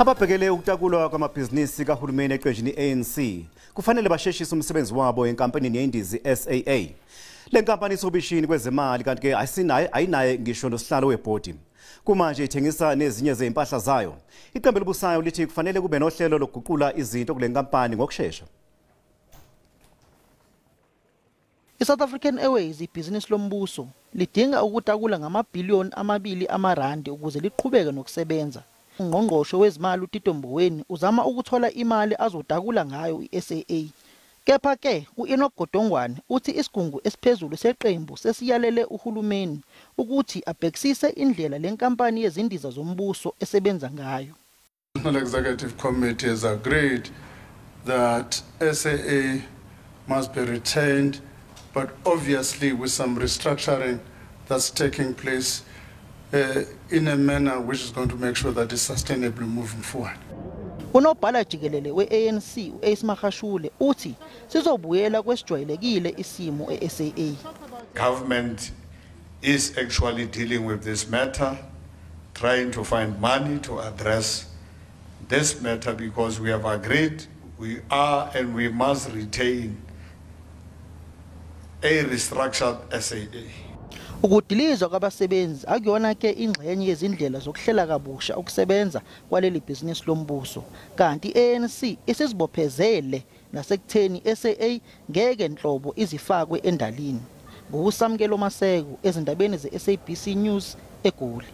Ababhekele ukutakulwa kwamabhizinisi kahulumeni eqenjini ANC kufanele basheshise umsebenzi wabo enkampanini yendizi SAA. Le nkampani isobishini kwezemali kanti ke ayinaye ngisho nosihlalo webhodi. Kumanje ithengisa nezinye zezimpahla zayo. Iqembu elibusayo lithi kufanele kube nohlelo lokuguqula izinto kule nkampani ngokushesha. I-South African Airways, ibhizinisi lombuso, lidinga ukutakula ngamabhiliyoni 2 amarandi ukuze liqhubeke nokusebenza. Ungqongqoshe wezimali uTito Mboweni uzama ukuthola imali azotakula ngayo i-SAA. Kepha ke u-Enoch Godongwane uthi isigungu esiphezulu seqembu sesiyalele uhulumeni ukuthi abhekisise indlela lenkampani yezindiza zombuso esebenza ngayo. The Executive Committee has agreed that SAA must be retained, but obviously with some restructuring that's taking place in a manner which is going to make sure that it's sustainably moving forward. Unobhala jikelele we-ANC u-Ace Magashule uthi sizobuyela kwesijwayelekile isimo e-SAA. Government is actually dealing with this matter, trying to find money to address this matter because we have agreed we are and we must retain a restructured SAA. Ukudilizwa kwabasebenzi akuyona ke ingxenye yezindlela zokuhlela kabusha ukusebenza kwaleli bhizinisi lombuso, kanti i-ANC isizibophezele nasekutheni SAA ngeke nhlobo izifakwe endalini. Ngusamkelo Maseko ezindabeni ze-SABC News eGoli.